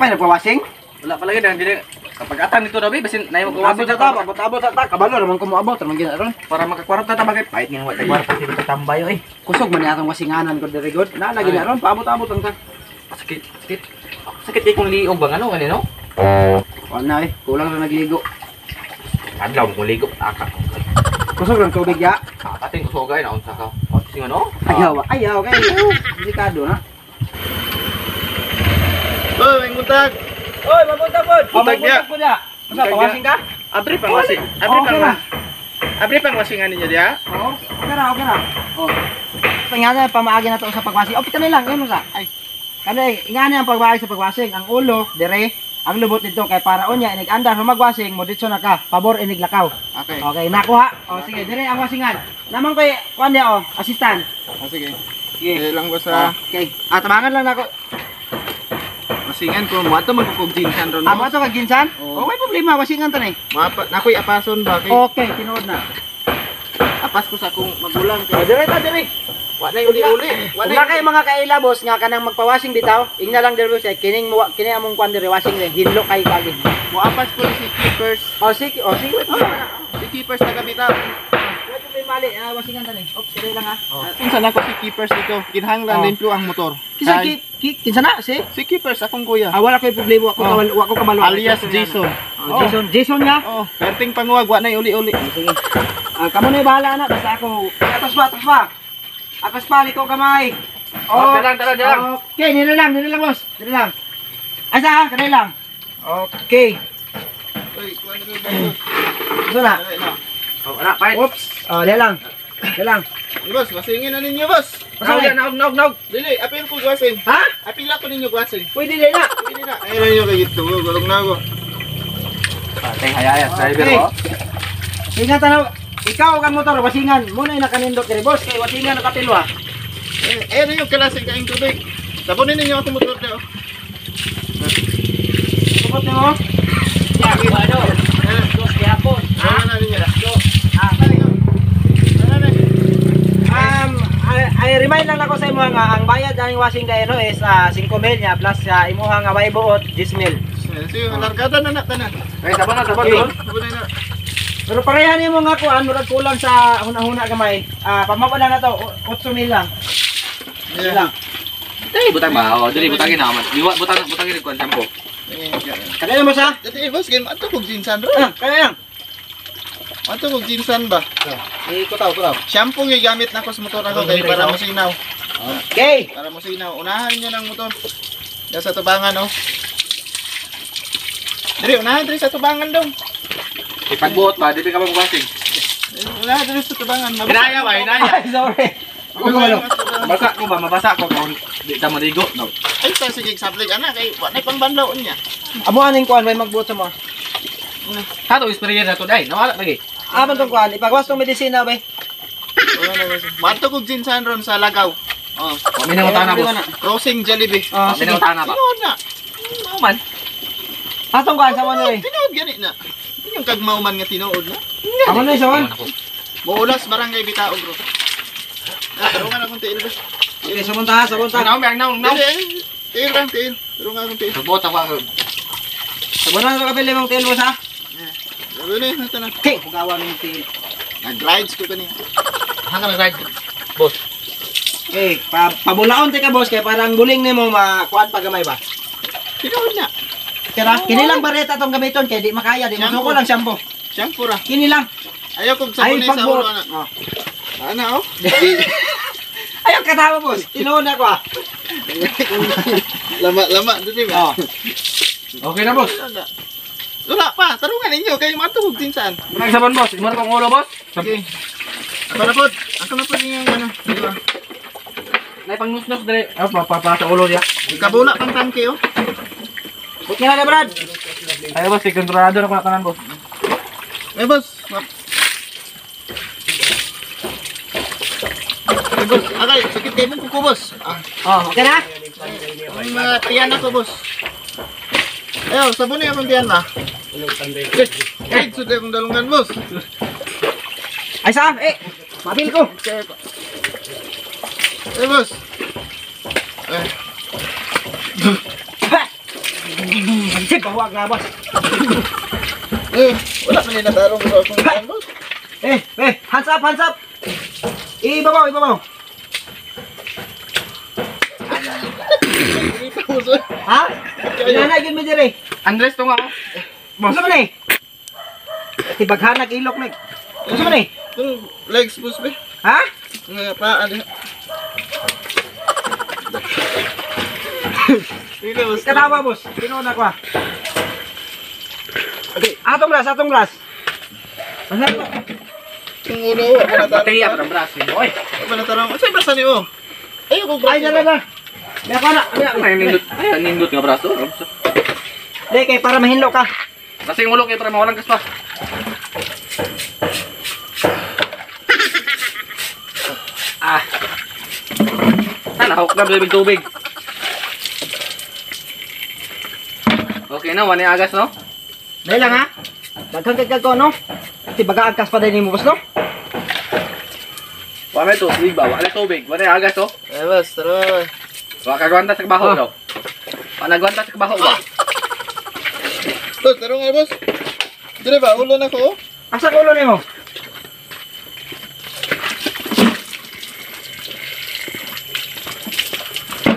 Pa nagpawasing? Wala pa lagi dili kapag atang dito daw basin nay mo Abot sa ta, abot abot sa ta, kabalo raman ko moabot raman gina ron. Para makakwarta ta bagay. Pahit nga wa tay kwarta sino tambay oy. Kusog man ni atong wasinganan ko diri god. Na lagi na ron, paabot-abot lang ta. Sakit, sakit. Sakit kay kung liog bang ano kanino? Wala eh, kulang ra nagligo. Adlaw kung ligo aka. Kusog lang tubig ya. Ating kusogay na unsa ka. O sing ano? Ayaw, ayaw kay delikado na. Oy, may buntag. Oy, mabuntag pod. Buntag niya. Mabuntag pod ya. Unsa Buntag pawasing ka? Abri pang wasing. Abri Okay pang ra. Abri pang wasingan ninyo diha. Oo, okay ra, okay ra. Oh. Tingnan pamaagi na to sa pagwasing. Oh, pita na lang, yun sa. Ay. Kanay, ingani ang pagwasing sa pagwasing. Ang ulo, dire, ang lubot nito kay para unya inig andar sa magwasing mo ditso na ka, pabor inig lakaw. Okay. Okay, nakuha. Oh, sige, dire ang wasingan. Naman koy kuan niya oh, assistant. Ah, sige. Sige. Eh, lang ko sa Okay. Ah, tabangan lang nako. wasingan ko. Mo ato magkukog jinsan ron. Amo ato kag ginsan? Oo. Oh, may problema wasingan tan eh. Mapa, nakoy apason ba kay Okay, tinuod na. Apas ko sa akong magulang Oh, kay. dire ta dire. Wa nay uli-uli. Wa Kung nay. na kay mga kaila boss nga kanang magpawasing bitaw, ingna lang dire boss eh, kining mo kini among kuan dire wasing dire hinlo kay kagi. Mo apas ko ni si Keepers. Oh, sige, oh, sige. Oh, Si Keepers taga bitaw. wala may mali, ah, wasingan tan eh. Oops, dire lang ha. Unsa na ko si Keepers dito? Kinahanglan Oh. limpyo ang motor. Kinsa Ay, kinsa na si? Si Keepers akong kuya. Ah, wala koy problema, ako Oh. kabalo, wa ko kabalo. Alias Jason. Oh, Jason, Jason nga. Oh, perting panguwag wa nay uli-uli. Oh, sige. Ah, kamo na bahala na basta ako. Atos pa, atos pa. Atos pa, liko kamay. Oh, dala, dala, dala. Okay, nila lang, boss. Nila lang. Asa ha, kanila lang. Okay. Oy, kuan rin ba? So na. Dali na. Oh, ana pahit. Oops. Oh, nila lang. Nila lang. Di, boss, wasingin na ninyo, boss. Asa Naog, na? naog, naog, naog. Dili, apil ko gwasing. Ha? Apil ako ninyo gwasing. Pwede din na. Pwede na. Ayun ninyo kay ito, gulong na ako. Patay hayayat driver Okay. oh. Ingat na. Ikaw kang motor, wasingan. Muna yung nakanindot diri boss kay wasingan nakapilwa. Eh, ayun yung kalasing kaing tubig. Sabunin ninyo akong motor daw. Supot nimo. Ano? Eh, Dos gyapon. wala na ninyo. Ah, Wala na. I remind lang ako sa imo nga ang bayad ang washing dahil no is 5 mil niya plus sa imuha nga way buot 10 mil. Sige, largada na na tanan. Ay, sabon na, sabon. Okay. Sabon. Sabunin na. Pero pareha nimo nga kuan murag kulang sa huna-huna gamay. Ah, pamawala na to 8 mil lang. Yeah. Lang. Dili butang ba? Oh, dili butangin na man. Diwa butang butangin kuan shampoo. Eh, Kaya mo sa? Dati, boss, game ato kog jinsan ro. Ah, kaya lang. Ato kog jinsan ba? Eh, kutaw, kutaw. Shampoo yung gamit na ko sa motor ako kay para mo sinaw. Okay. Para mo sinaw. Unahan niyo ng motor. Diyan sa tubangan, oh. Diri, unahan diri sa tubangan dong. Ipagbuot ba, dili ka magwasing. Unahan diri sa tubangan. Mabasa. Hinaya ba, hinaya. Ay, sorry. Ako kumalo. Mabasa ko ba, mabasa ko kung di ta maligo. No. Ay, sa sige sablig ana kay wa nay pangbanlaw niya. Amo aning kuan may magbuot sa mo. Hato sprayer na to dai, nawala lagi. Aman tong kuan, ipagwas tong medisina bay. Wala na boss. Maadto kog jinsan ron sa Lagaw. Oh, Wa mi nang utana boss. Crossing Jollibee. Ah, Wa mi sige. nang utana ba. Tinuod na. Mao man. Atong kuan sa mo ni. Tinuod gani na. Inyong kagmao man nga tinuod na. Amo ni sa Ewan ako. Muulas barangay Bitaog bro. Ah, tarungan akong tiil ba? Okay, sumunta ha, sumunta. Naw, naw, naw. Dili, eh. Tiil lang, tiil. Tarungan akong tiil. Buot ako ako. Sabon na kapili mong tiil mo sa. Sabi na, nata na. Okay, hugawan mong tiil. Nag-rides ko kanina. Hanggang nag-ride. Boss. Okay, pabulaon ti ka boss kay parang guling nimo makuan pa gamay ba. Tinuod na. Tira, kini lang bareta tong gamiton kay di makaya, di Shampoo. mosuko lang shampoo. Shampoo ra. Kini lang. Ayaw kog Ay sabon sa pagbuot. ulo na. Oh. Ana oh. Ayaw katawa boss. Tinuod na ko ah. Lama lama dili ba? Oh. Okay na boss. Wala pa, tarungan ninyo kay matugog din saan. Nang sabon boss, imo na kong ulo boss. Okay. Ako na pod. Ako na pod yung ano, di ba? Nay pangnusnos dire. Ah, pa sa ulo niya. Kabula pang tangke oh. Okay na Brad. Ay boss, kay kontrolado na ko na tanan boss. Eh boss. Eh boss, agay, sakit kayo mong kuko boss. Ah, Oh, okay na? ang mga tiyan ako boss. Ayaw, sabon na akong tiyan ba? Eh, sud akong dalungan boss. Ay sa, eh. Mabil ko. Eh boss. Eh. Isip bahuag nga boss. Eh, wala man ni natarong sa akong kuan, boss. Eh, eh, hands up, hands up. Ibabaw, ibabaw. Dito, boss. Oy. Ha? Inana gyud mi dire. Andres to nga oh. Unsa man eh? Tibaghanag ilok nig. Unsa man eh? Itong legs, boss, be. Ha? Nga pa, ano. Dito, boss. Katawa boss. Tinuod na ko ah. Okay, atong glass, atong glass. Basta ko. Yung ulo, wala pa natarong. Baterya pa ng braso. Oy. Wala pa natarong. Saan yung brasa niyo? Ayaw ko Ay, na na na. May ako na. May ako. Ay, nindot. Ay, nindot nga braso. Di, kay para mahinlo ka. Kasi yung ulo kay para mawalang gas pa. Ah, Nahok na tubig tubig. Okay na, wala agas no? dahil lang ha. Daghang kay ko no. Tibaga agkas pa din nimo boss no. Wala tubig ba? Wala tubig. Wala agas oh. Eh, boss, tara. Wala kagwanta sa kabaho Ah. daw. Wala nagwanta sa kabaho ba? Boss, tara nga, boss. Dire ba, ulo na ko? Asa ko ulo nimo?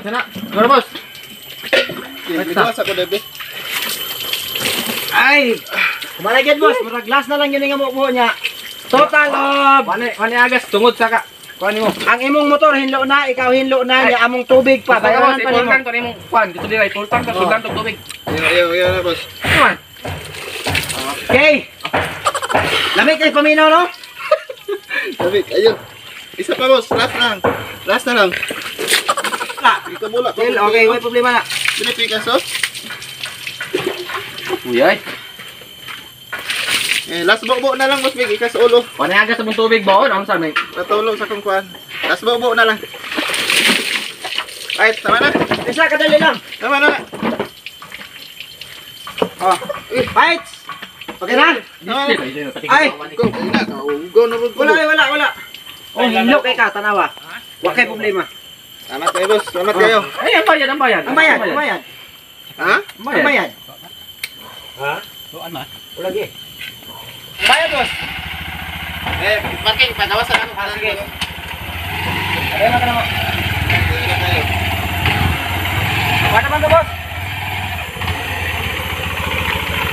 Sana, tara boss. Bigwas ako, debe. Ay. Kumalagyan boss, murag glass na lang yun nga mo niya. Total of Wala agas tungod sa ka. Kuan nimo. ang imong motor hinlo na, ikaw hinlo na, niya among tubig pa. Pa, Bayaran pa nimo. ipultang to nimong kuan. Dito dira ipultang to sultan tog tubig. Ayaw, ayaw, ayaw na, boss. Ano man? Okay. Lamig kay paminaw no? Sabi, ayun. Isa pa, boss. Last na lang. Last na lang. Wala. Ikaw mula. Well, okay, may problema na. Pinipikas, oh. Uy ay. Eh, last bobo na lang, boss. Big. Ikas ulo. Wala agas sa mong tubig ba? Ano sa may? Natulog sa kong kuan. Last bobo na lang. Ay, tama na. Isa kadali lang. Tama na. Oh. Fights. Okay na? Tama na. Ay, Go, ayun na. Go na, boss. wala ay, wala, wala. Oh, hinlo kay ka tanawa. Wa kay problema. Salamat kayo, boss. Salamat kayo. Ay, ang bayad, ang bayad. Ang bayad, ang bayad. Ha? Ang Ang bayad. bayad. Ha? Tuan ma? Wala gi. Bayad boss. Eh, parking. Pagawasan ako. Ah, sige. Ayun na ka na mo. Wala man to boss.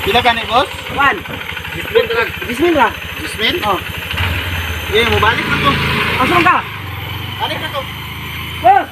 Pila ka ni, boss? One. Dismin na lang. Dismin lang. Jasmine? Oh. Eh, mubalik na ko. Asa man ka? Balik na ko. Boss.